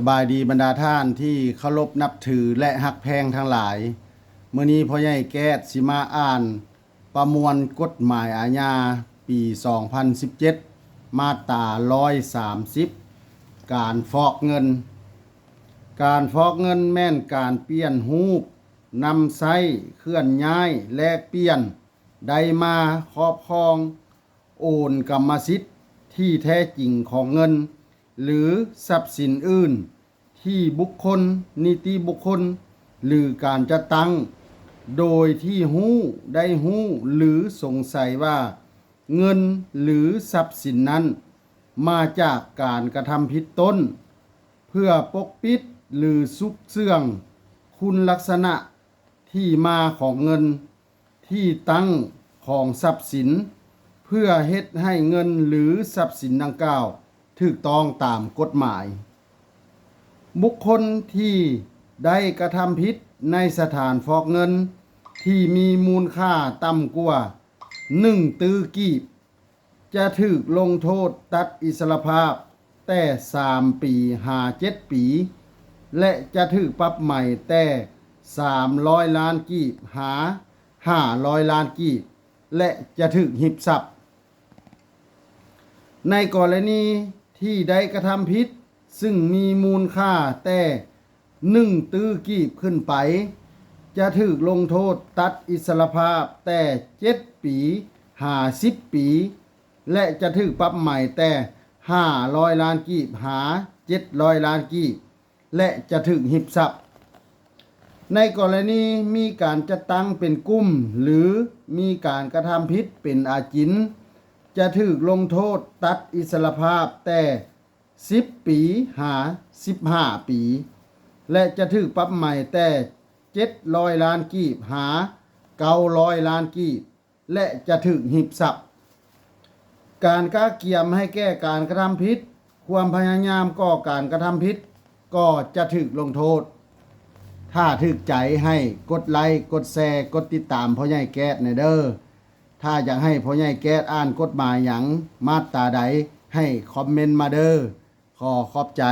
ສະບາຍດີບັນດາທ່ານທີ່ເຄົາລົບນັບຖື ແລະ ຮັກແພງທັງຫຼາຍ. ມື້ນີ້ພໍ່ໃຫຍ່ແກ້ດຊິມາອ່ານປະມວນກົດໝາຍອາຍາປີສອງພັນສິບເຈັດ ມາດຕາຮ້ອຍສາມສິບ ການຟອກເງິນ. ການຟອກເງິນແມ່ນການປ່ຽນຮູບ, ນຳໃຊ້, ເຄື່ອນຍ້າຍ, ແລກປ່ຽນ, ໄດ້ມາ, ຄອບຄອງ, ໂອນກຳມະສິດທີ່ແທ້ຈິງຂອງເງິນ ຫຼື ຊັບສິນອື່ນ ທີ່ບຸກຄົນ, ນິຕິບຸກຄົນ ຫຼື ການຈັດຕັ້ງ ໂດຍທີ່ຮູ້, ໄດ້ຮູ້ ຫຼື ສົງໄສວ່າເງິນ ຫຼື ຊັບສິນນັ້ນ ມາຈາກການກະທຳຜິດຕົ້ນ, ເພື່ອປົກປິດ ຫຼື ຊຸກເຊື່ອງຄຸນລັກສະນະ ທີ່ມາຂອງເງິນ, ທີ່ຕັ້ງຂອງຊັບສິນ ເພື່ອເຮັດໃຫ້ເງິນ ຫຼື ຊັບສິນດັ່ງກ່າວຖືກຕ້ອງຕາມກົດໝາຍ. ບຸກຄົນທີ່ໄດ້ກະທຳຜິດໃນສະຖານຟອກເງິນທີ່ມີມູນຄ່າຕ່ຳກວ່າໜຶ່ງຕື້ກີບ ຈະຖືກລົງໂທດຕັດອິດສະຫຼະພາບແຕ່ສາມປີຫາເຈັດປີ ແລະ ຈະຖືກປັບໃໝແຕ່ສາມຮ້ອຍລ້ານກີບຫາຫ້າຮ້ອຍລ້ານກີບ ແລະ ຈະຖືກຮິບຊັບ. ໃນກໍລະນີທີ່ໄດ້ກະທຳຜິດ ຊຶ່ງມີມູນຄ່າແຕ່ໜຶ່ງຕື້ກີບຂຶ້ນໄປ ຈະຖືກລົງໂທດຕັດອິດສະຫຼະພາບແຕ່ເຈັດປີຫາສິບປີ ແລະ ຈະຖືກປັບໃໝແຕ່ຫ້າຮ້ອຍລ້ານກີບຫາເຈັດຮ້ອຍລ້ານກີບ ແລະ ຈະຖືກຮິບຊັບ. ໃນກໍລະນີມີການຈັດຕັ້ງເປັນກຸ່ມ ຫຼື ມີການກະທຳຜິດເປັນອາຈິນ ຈະຖືກລົງໂທດຕັດອິດສະຫຼະພາບແຕ່ສິບປີຫາສິບຫ້າປີ ແລະ ຈະຖືກປັບໃໝແຕ່ເຈັດຮ້ອຍລ້ານກີບຫາເກົ້າຮ້ອຍລ້ານກີບ ແລະ ຈະຖືກຮິບຊັບ. ການກະກຽມໃຫ້ແກ່ການກະທຳຜິດ, ຄວາມພະຍາຍາມກໍ່ການກະທຳຜິດ ກໍຈະຖືກລົງໂທດ. ຖ້າຖືກໃຈໃຫ້ກົດໄລ, ກົດແຊ, ກົດຕິດຕາມພໍ່ໃຫຍ່ແກ້ດແດ່ເດີ້. ຖ້າຢາກໃຫ້ພໍ່ໃຫຍ່ແກ້ດອ່ານກົດໝາຍຫຍັງ, ມາດຕາໃດ, ໃຫ້ຄອມເມັນມາເດີ້. ຂໍຂອບໃຈ.